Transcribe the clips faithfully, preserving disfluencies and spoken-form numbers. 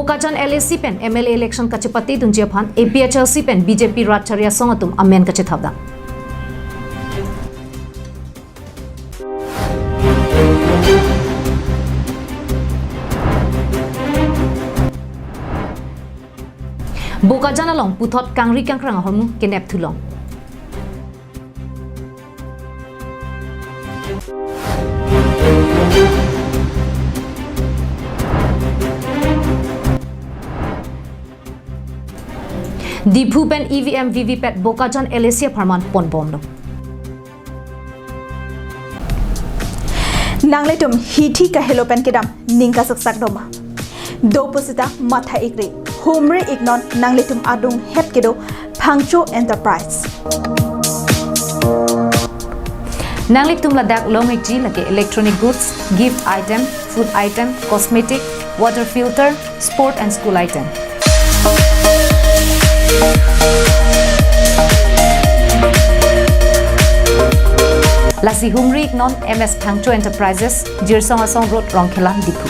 Bokajan L A C pen M L A election kachepate dunji aphan A P H L C pen B J P rat chari asong atum amen kachethapdam. Bokajan along puthot kangri kangkrang ahormu kenep thulong. Diphu pen E V M V V P A T Bokajan L A C apharman ponbomlo. Nanglitum hithi kahelo pen kedam ning kasaksak doma. Do pusita matha ikri, humri iknon nanglitum adung het kedo Phangcho Enterprise. Nanglitum ladak long ikji lake electronic goods, gift item, food item, cosmetic, water filter, sport and school item. Lasi humri iknon M S Phangcho Enterprises, Jirsong Asong Road, Rongkhelan, Diphu.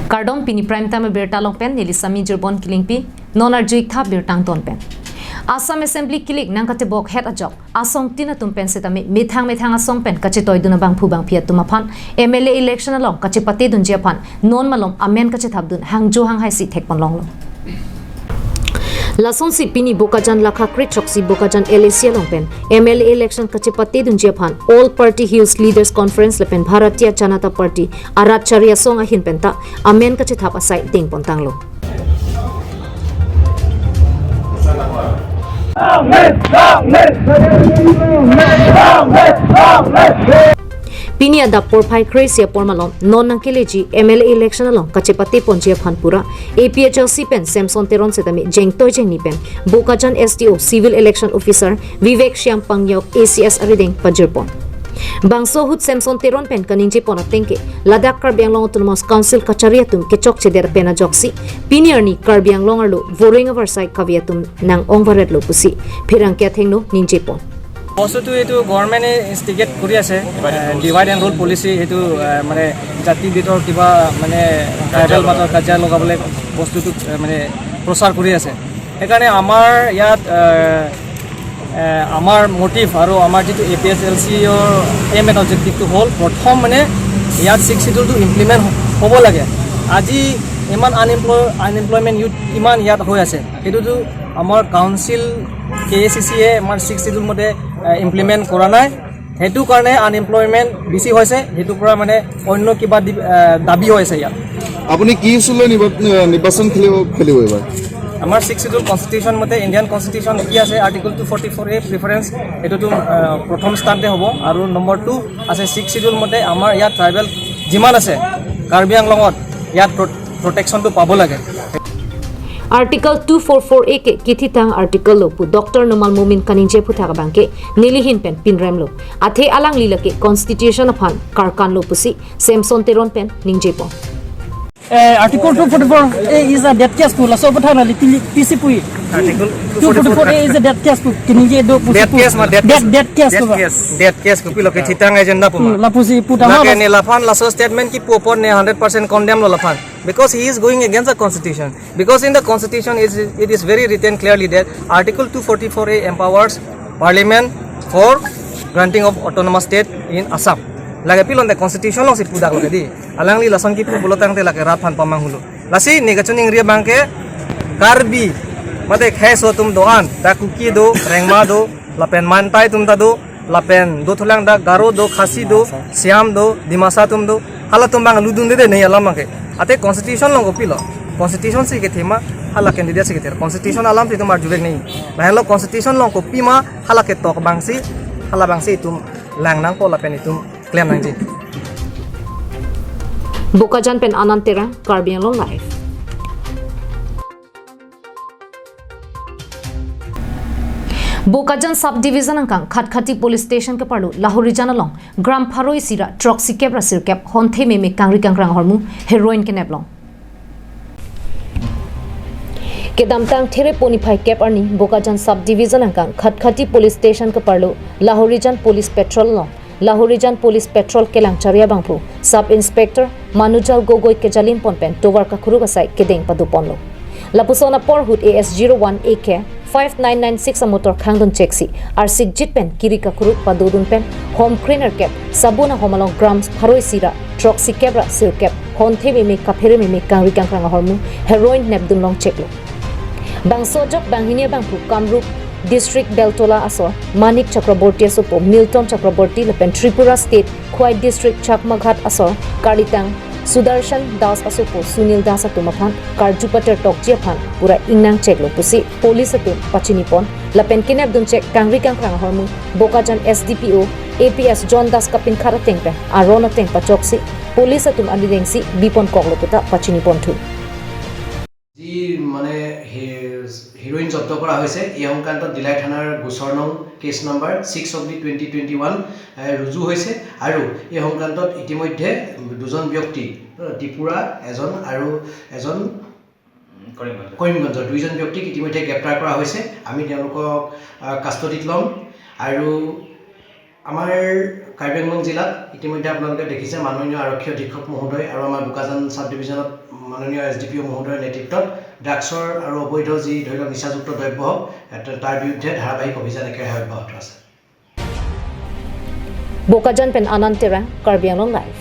Kardom, pini Prime Time abirta along pen neli Sami Jirbon Kilingpi, non arju iktha birta angton pen. Assam Assembly kilik nangkatebok het ajok asong tin atum pen setame methang methang asong pen kachetoidun abangphu bangphi atum aphan M L A election along kachepate dunji aphan non malom amen kachethapdun hangjo hanghaisi thekponlonglo. Lasonsi pini Bokajan lakha kre throksi Bokajan L A C along pen M L A election kachepate dunji aphan All Party Hills Leaders Conference lapen Bharatiya Janata Party arat chari asong ahin penta amen kachethap asai dengpontanglo. Pini adap porphai kre-isi apor malom non nangkeleji M L A election along kachepateponji aphan pura A P H L C pen Samson Teron setame jengtoi jengni pen Bokajan S D O Civil Election Officer Vivek Shyam Pangyok A C S arideng pajirpon. Bangso ahut Samson Teron pen kaningjepon ateng ke ladak Karbi Anglong Autonomous Council kachari atum kechokchedet pen ajoksi pini arni Karbi Anglong arlo voring avarsai kave atum nang-ong varetlo pusi pherangke athengno ningjepon. বস্তুটো এইটো গভৰ্ণমেণ্টে ইনষ্টিগেট কৰি আছে, এ, divide and rule policy, সেইটো, এ, মানে জাতি ভেদৰ কিবা মানে ট্ৰাইবেল মাজত কাজিয়া লগাবলৈ বস্তুটো, এ, মানে প্ৰচাৰ কৰি আছে। সেইকাৰণে আমাৰ ইয়াত, এ, এ, আমাৰ মটিভ আৰু আমাৰ যিটো এ পি এইচ এল চিৰ এইম এণ্ড অবজেক্টিভটো হ'ল প্ৰথম মানে ইয়াত ছিক্স শ্বিডিউলটো ইমপ্লিমেণ্ট হ'ব লাগে। আজি ইমান আনএমপ্লয় আনএমপ্লয়মেণ্ট ইউথ কিমান ইয়াত হৈ আছে, সেইটোতো আমাৰ কাউন্সিল কে এ চি চিয়ে আমাৰ ছিক্স শ্বিডিউল মতে, এ, ইমপ্লিমেণ্ট কৰা নাই। সেইটো কাৰণে আনএমপ্লয়মেণ্ট বেছি হৈছে, সেইটোৰ পৰা মানে অন্য কিবা দি-, এ, দাবী হৈছে ইয়াত। আপুনি কি ইছ্যু লৈ নিৰ্বা-, নিৰ্বাচন খেলিব, খেলিব এইবাৰ? আমাৰ ছিক্স শ্বিডিউল কনষ্টিটিউশ্যন মতে ইণ্ডিয়ান কনষ্টিটিউশ্যন কি আছে, আৰ্টিকল টু ফৰ্টি ফ'ৰ এ প্ৰিফাৰেঞ্চ, এইটোতো, এ, প্ৰথম স্থানতে হ'ব। আৰু নম্বৰ টু আছে ছিক্স শ্বিডিউল মতে আমাৰ ইয়াত ট্ৰাইবেল যিমান আছে কাৰ্বি আংলঙত ইয়াত প্ৰ-, প্ৰটেকশ্যনটো পাব লাগে। Article two four four A ke kithitang article lo pu Doctor Numal Momin kaningje aphuthak abang ke nelihin pen pinremlo. Athe alangli lake constitution aphan karkanlo pusi Samson Teron pen ningjepon. Eh, Article two forty-four A is a death case pu, laso aphuthak nangli pili pisi pu. Article two forty-four A is a death case pu, kiningje do pusi death pu. Case ma, death case. Death, death case pu ba. Death case. Death case pu pilo ke thitang agenda pu ma. Hmm, lapusi pu tama lake bas. Ne laphan laso statement kipu apot ne hundred percent condemn lo laphan. Because he is going against the constitution. Because in the constitution, it is, it is very written clearly that Article two forty-four A empowers Parliament for granting of autonomous state in Assam. Lake pilon the constitution alongsi pudak lake di. Alangli lason kipu pulo tangte lake rat aphan pamanghulo. Lasi ne kachiningri abang ke Karbi, mate khei aso atum do-an, ta Kuki do, Rengma do, lapen Mantai atum ta do, lapen dothulang dak Garo do, Khasi do, Siam do, Dimasa atum do, halatum abang ludun dede ne alam abang ke. Athe constitution along kopilo. Constitution si kethema, hala candidate si kethe. Constitution alamsi itum arjuvek ne. Lahenlo constitution along kopima, hala ketok abangsi, hala abangsi itum lang nangpo lapen itum klem nangji. Bokajan pen Anand Terang, Karbi Anglong Live. Bokajan Subdivision angkang Khatkhati Police Station keparlo Lahorijan along gram pharo isi ra throksikep ra sirkep honthe meme kangri kangkrang ahormu heroin keneplong. Kedamtang Therepo niphai kep arni Bokajan Subdivision angkang Khatkhati Police Station keparlo Lahorijan Police Patrol along Lahorijan Police Patrol kelang chari abangphu Sub Inspector Manujal Gogoi kejalim pon pen tovar kakuruk asai kedeng pado ponlo. Lapuson apor ahut A S zero one A K five nine nine six amotor khangdun cheksi arsik jit pen kiri kakuruk padodun pen hom kre nerkep Sabun ahom along grams pharo isi ra throksi kep ra sirkep, honthe meme kaphere meme kangri kangkrang ahormu heroin nepdun long cheklo. Bangso ajok banghini abangphu Kamrup District Beltola asor Manik Chakraborty asopo Milton Chakraborty lapen Tripura State Khwai District Chakmaghat asor karlitang Sudarshan Das asopo Sunil Das atum aphan karju pater tokji aphan pura ingnang cheklo pusi police atum pachini pon lapen kenepdun chek kangri kangkrang ahormu Bokajan S D P O A P S John Das kapinkhat ateng pen aron ateng pachoksi police atum anidengsi bipon koklo puta pachini ponthu. যি মানে হে- হিৰইন জব্দ কৰা হৈছে, এই সংক্ৰান্তত ডিলাই থানাৰ গোচৰ নং case number six oblique twenty twenty one ৰুজু হৈছে আৰু এই সংক্ৰান্তত ইতিমধ্যে দুজন ব্যক্তি, ত্ৰিপুৰা এজন আৰু এজন কৰিমগঞ্জ। কৰিমগঞ্জৰ দুইজন ব্যক্তিক ইতিমধ্যে গ্ৰেপ্তাৰ কৰা হৈছে। আমি তেওঁলোকক আহ, কাষ্টডিত ল'ম আৰু আমাৰ কাৰ্বি আংলং জিলাত ইতিমধ্যে আপোনালোকে দেখিছে মাননীয় আৰক্ষী অধীক্ষক মহোদয় আৰু আমাৰ বোকাজান ছাব ডিভিজনত মাননীয় এছ ডি পি অ' মহোদয়ৰ নেতৃত্বত ড্ৰাগছৰ আৰু অবৈধ যি ধৰি লওক নিচাযুক্ত দ্ৰব্য হওক, এত- তাৰ বিৰুদ্ধে ধাৰাবাহিক অভিযান একেৰাহে অব্যাহত আছে। Bokajan pen Anand Terang, Karbi Anglong Live.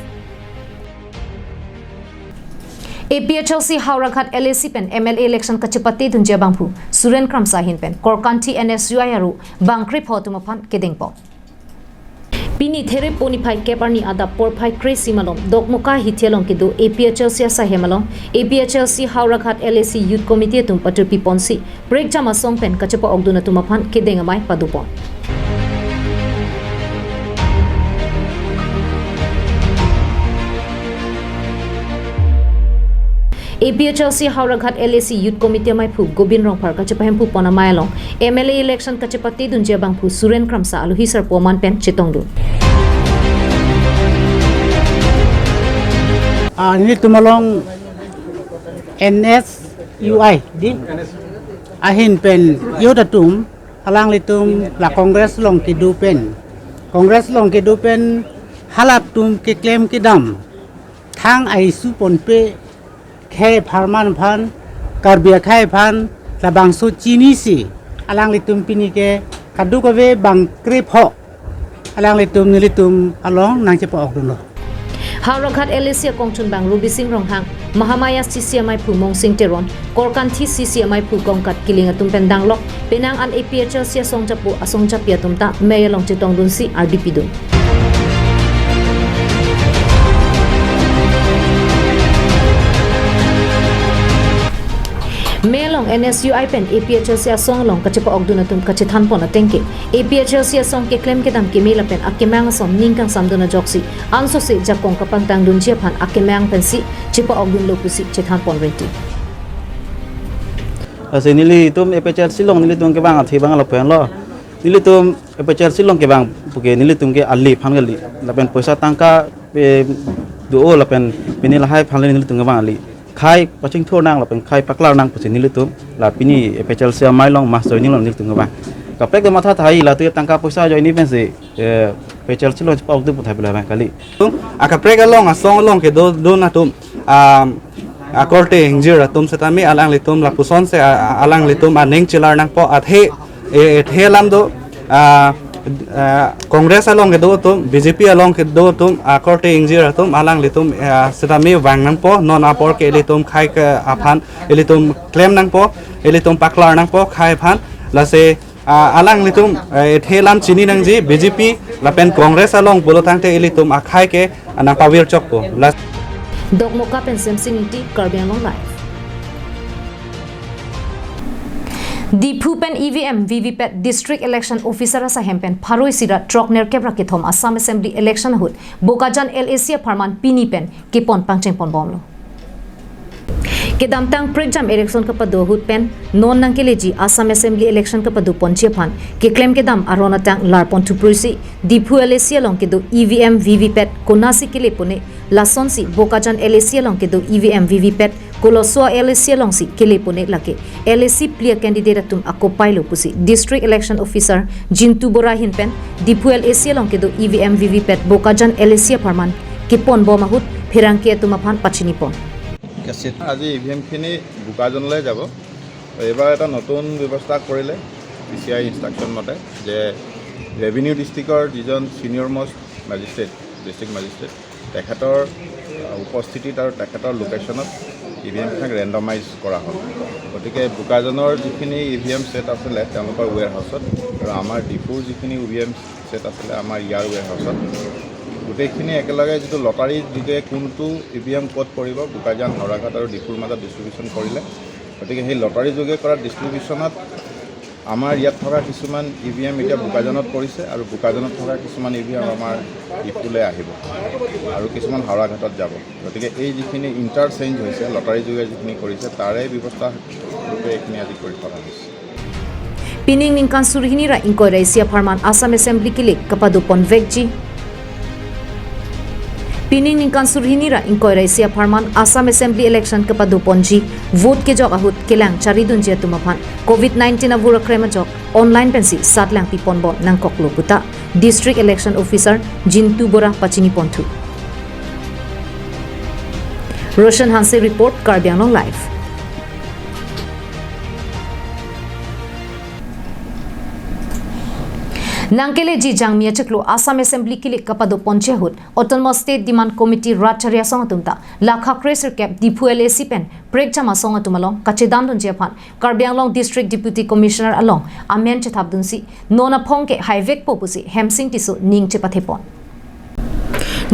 A P H L C Howraghat L A C pen M L A election kachepate dunji abangphu Suren Kramsa ahin pen Korkanthi N S U I aru bangkrepho atum aphan kedengpo. Pini There Poniphai kep arni adap porphai kre-isi malom Dokmoka hithi along kedo A P H L C asaihem along A P H L C Howraghat L A C Youth Committee atum patirpi ponsi prekjam asong pen kachepa-okdun atum aphan kedeng amei padopon. A P H L C Howraghat L A C Youth Committee ameiphu Gobin Rongphar kachepahemphu pon amei along M L A election kachepate dunji abangphu Suren Kramsa alohi sarpo aman pen chetongdun. Ah, nelitum along N S U I di ahin pen youth atum alanglitum la Congress along kedo pen, Congress along kedo pen halatum keklem kedam thang ai su ponpe khei pharman aphan, Karbi akhei aphan labangso chinisi alanglitum pini ke kadokave bangkrepho alanglitum nelitum along nangchepa-okdunlo. Howraghat L A C akongchunbang Rubi Sing Ronghang, Mahamaya C C ameiphu Mongsing Teron, Korkanthi C C ameiphu Kongkat Killing atum pen danglok penang an A P H L C asong chapo asong chapi atum ta mei along chetongdunsi ardi pidun. Mei along N S U I pen A P H L C asong along kachepa-okdun atum kachethanpon atengke A P H L C asong keklem kedam keme lapen akemang ason ning kangsamdun ajoksi ansose jakong kapangtangdunji aphan akemang pensi chepa-okdunlo pusi chethanpon renti. Lasi nelitum A P H L C along nelitum kevang athe abang lapu-anlo. Nelitum A P H L C along kevang puke nelitum ke ali aphan kali. Lapen poisa tangka pe do-o lapen pini lahai aphan le nelitum kevang ali. Khei pachingthur nang lapen khei paklar nang pusi nelitum la pini A P H L C amei along mass joining along nelitum kevang. Kaprek ke matha thai la tu tangka poisa ajoine pensi, eh, A P H L C along chepa-okdun pu thai pula abang kali. Akaprek along asong along kedodun atum, ah, akorte ingjir atum setame alanglitum lapusonsi, ah, alanglitum aning chelar nangpo athe, eh, ethe alam do, ah, ah, Congress along kedo atum, B J P along kedo atum, akorte ingjir atum alanglitum, ah, setame vang nangpo, non apor ke ilitum khei ke aphan ilitum klem nangpo, ilitum paklar nangpo khei aphan, lasi ah, alanglitum, eh, ethe alam chini nangji B J P lapen Congress along pulo tangte ilitum akhei ke nangpavir chokpo. Lasi Dokmoka pen Semsing Ingti, Karbi Anglong Live. Diphu pen E V M V V P A T District Election Officer asaihem pen pharo isi ra throk nerkep ra kethom Assam Assembly Election ahut Bokajan L A C apharman pini pen kepon pangchengpon bomlo. Kedamtang prekjam election kapado ahut pen non nangkeleji Assam Assembly election kapadoponji aphan keklem kedam aron atang larpon thuprui si Diphu L A C along kedo E V M V V P A T konasi kelepone lasonsi Bokajan L A C along kedo E V M V V P A T Koloso a-LAC alongsi keleponet lake LAC phli a-candidate atum akopai lo pusi District Election Officer Jintu Bora ahin pen Diphu LAC along kedo EVM VVPAT Bokajan LAC apharman keponbom ahut pherangke atum aphan pachinipon. আজি E V এমখিনি বোকাজানলৈ যাব। এইবাৰ এটা নতুন ব্যৱস্থা কৰিলে P C I instruction মতে যে ৰেভিনিউ ডিষ্ট্ৰিক্টৰ যিজন ছিনিয়ৰ মষ্ট মেজিষ্ট্ৰেট, ডিষ্ট্ৰিক্ট মেজিষ্ট্ৰেট, তেখেতৰ আহ, উপস্থিতিত আৰু তেখেতৰ লোকেশ্যনত ই ভি এমবিলাক ৰেণ্ডমাইজ কৰা হ'ল। গতিকে বোকাজানৰ যিখিনি ই ভি এম ছেট আছিলে তেওঁলোকৰ ৱেৰ হাউচত আৰু আমাৰ ডিফুৰ যিখিনি ই ভি এম ছেট আছিলে আমাৰ ইয়াৰ ৱেৰ হাউচত, গোটেইখিনি একেলগে যিটো লটাৰী যোগে কোনটো ই ভি এম ক'ত পৰিব, বোকাজান, হাওৰাঘাট আৰু ডিফুৰ মাজত ডিষ্ট্ৰিবিউশ্যন কৰিলে। গতিকে সেই লটাৰী যোগে কৰা ডিষ্ট্ৰিবিউশ্যনত আমাৰ ইয়াত থকা কিছুমান ই ভি এম এতিয়া বোকাজানত পৰিছে আৰু বোকাজানত থকা কিছুমান ই ভি এম আমাৰ ডিফুলৈ আহিব আৰু কিছুমান হাওৰাঘাটত যাব। গতিকে এই যিখিনি ইণ্টাৰচেঞ্জ হৈছে, লটাৰী যোগে যিখিনি কৰিছে, তাৰে ব্যৱস্থা ৰূপে এইখিনি আজি কৰি থকা হৈছে। Pining ningkan suri hini ra ingkoi ra isi apharman Assam Assembly kilik kapado ponvekji. Pining ningkan suri hini ra ingkoi ra isi apharman Assam Assembly election kapado ponji, vote kejok ahut kelang charidunji atum aphan COVID nineteen avur akrem ajok online pensi satlang piponbom nangkoklo puta District Election Officer Jintu Bora pachiniponthu. Roshan Hanse report, Karbi Anglong Live. Nangkeleji jangmi achiklo Assam Assembly kilik kapado ponji ahut Autonomous State Demand Committee rat chari asong atum ta lakha kre sirkep Diphu LAC pen prekjam asong atum along kachedandunji aphan Karbi Anglong District Deputy Commissioner along amen chethapdunsi non aphong ke haivekpo pusi Hemsing Tisso ning chepathepon.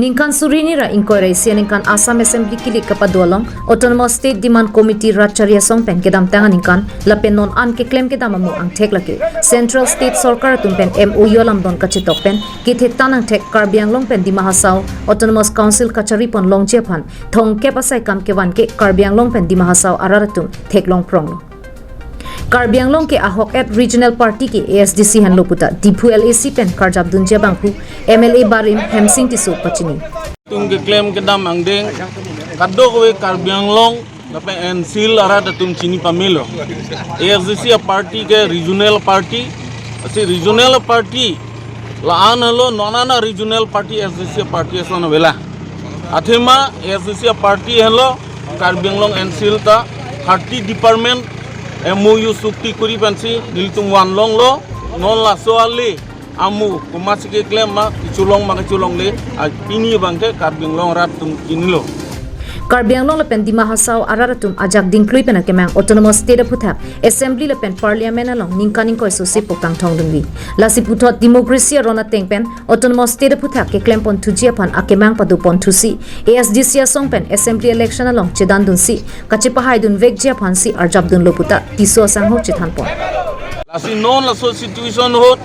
Ningkan suri hini ra ingkoi ra isi aningkan Assam Assembly kilik kapado along Autonomous State Demand Committee rat chari asong pen kedamtang aningkan lapen non an keklem kedam amo angthek lake Central State Sorkar atum pen M O U alamdon kachetok pen kethektan angthek Karbi Anglong pen Dima Hasao Autonomous Council kacharipon longji aphan thongkep asai kam kevan ke Karbi Anglong pen Dima Hasao arat atum theklong pronglo. Karbi Anglong ke ahok et regional party ke A S D C henlo puta Diphu LAC pen karjapdunji abangphu M L A barim Hemsing Tisso pachini. Tum keklem kedam angdeng kadokave Karbi Anglong lapen N C Hills arat atum chini pamelo. A S D C a party ke regional party, si regional party la-an helo, non an a regional party A S D C a party ason avela. Athema A S D C a party helo Karbi Anglong N C Hills ta thirty department M O U chukti kuri pensi nelitum vanlonglo, non laso ale amu komatsi keklem ma kecholong ma kecholongle, a pini abangke Karbi Anglong arat atum chinilo. Karbi Anglong lapen Dima Hasao arat atum ajak dingklui pen akemang Autonomous State aphuthak Assembly lapen Parliament along ningkan ingkoi sose poktang thongdunvi. Lasi puthot democracy aron ateng pen Autonomous State aphuthak keklem ponthuji aphan akemang pado ponthusi A S D C asong pen Assembly election along chedandunsi kachepahaidunvekji aphansi arjapdunlo puta Tisso asangho chethanpon. Lasi non laso situation ahut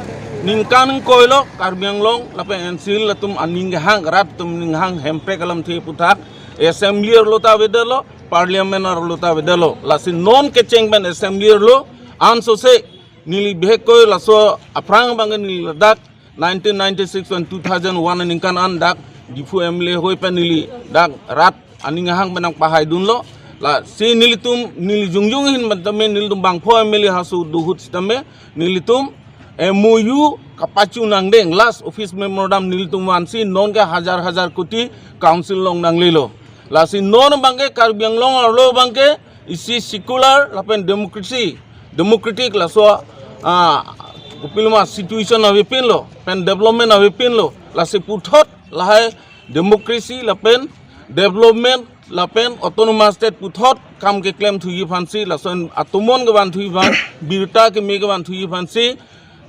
ningkan ingkoi lo Karbi Anglong lapen N C Hills atum aning kehang, rat atum ninghang, hemprek alamthe aphuthak Assembly arlo ta avedetlo, Parliament arlo ta avedetlo. Lasi non kecheng pen Assembly arlo ansose neli bihek koi laso aphrang abangke neli ladak nineteen ninety-six pen two thousand one aningkan an dak Diphu M L A hoi pen neli dak rat aning ahang pen nangpahaidunlo. Lasi nelitum neli jongjong ahin pen tame nelitum bangpho M L A haso do ahut sitame nelitum M O U kapachu nangdeng, last office memorandum nelitum vansi non ke hajar hajar koti council along nanglelo. Lasi non abangke Karbi Anglong arlo abangke isi secular lapen democracy, democratic laso, ah, kopiloma situation avepinlo, pen development avepinlo. Lasi puthot lahai democracy lapen development lapen autonomous state puthot kam keklem thuji aphansi, lason atomon kevanthuji aphan, birta keme kevanthuji aphansi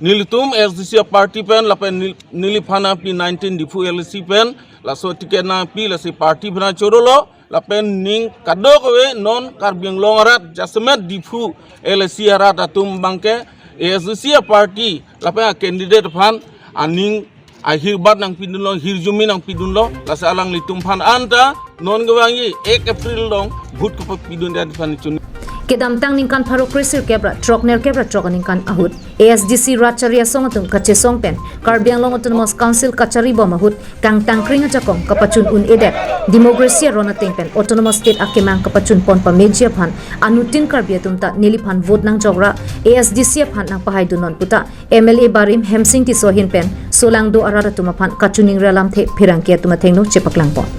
nelitum A S D C a party pen lapen nel-, neliphan nangpi nineteen Diphu L A C pen laso ticket nangpi, lasi party pen nangchorolo, lapen ning kadokave non Karbi Anglong arat jasemet Diphu L A C arat atum abangke A S D C a party lapen a candidate aphan aning ahirbat nangpidunlo, hirjume nangpidunlo, lasi alanglitum aphan anta Non kevangji ek April along vote kepapidun dia depan chun. Kedamtang ningkan pharo kre sirkep ra throk nerkep ra throk aningkan ahut A S D C rat chari asong atum kachesong pen Karbi Anglong Autonomous Council kachari bom ahut kangtangkring ajakong kapachun un-edet, democracy aron ateng pen Autonomous State akemang kapachun pon pameji aphan anuttin Karbi atum ta neliphan vote nangjok ra A S D C aphan nangpahai dun non puta M L A barim Hemsing Tisso ahin pen solangdo arat atum aphan kachiningri alamthe pherangke atum athengno chepaklang pon.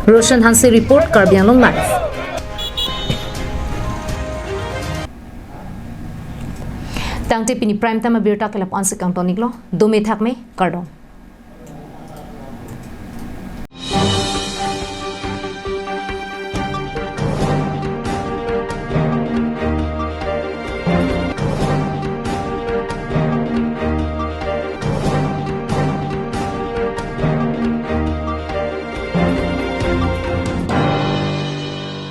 Roshan Hanse report, Karbi Anglong Live. Tangte pini prime time abirta ke lapu-an si kangton-iklo, dome thakme, kardom.